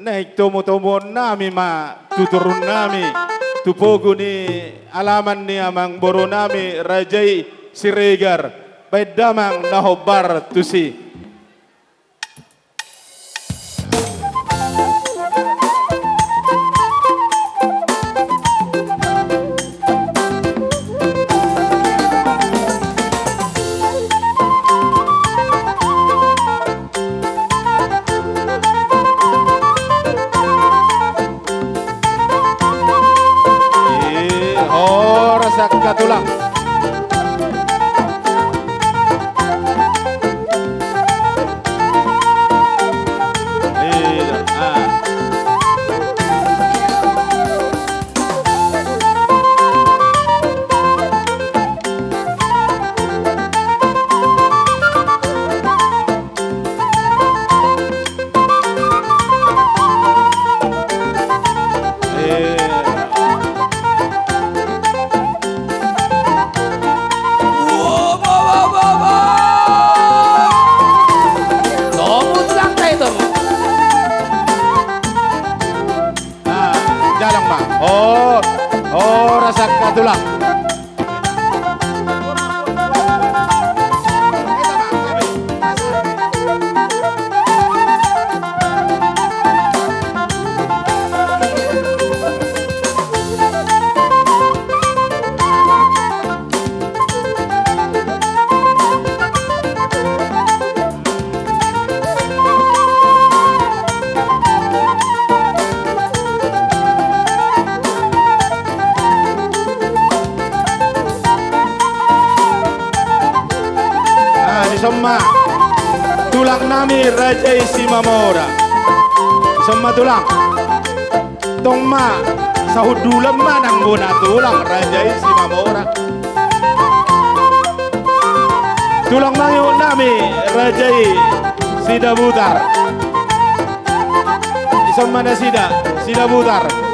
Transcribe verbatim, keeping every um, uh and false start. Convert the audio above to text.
Naeng tomutomuonnami ma tu torunnami, tu pogu ni alaman ni amangborunami raja i Siregar, baen damang na hombar tusi. Eh, horas angka tulang. Eh, ah. Ah, jalang ma. Oh, oh, horas angka tulang. Ah, dison ma tulangnami raja i Simamora. Dison ma tulang. Tong ma sahundulan ma nang bona tulang raja i Simamora. Tulang mangihutnami raja i Sidabutar. Dison ma nasida Sidabutar.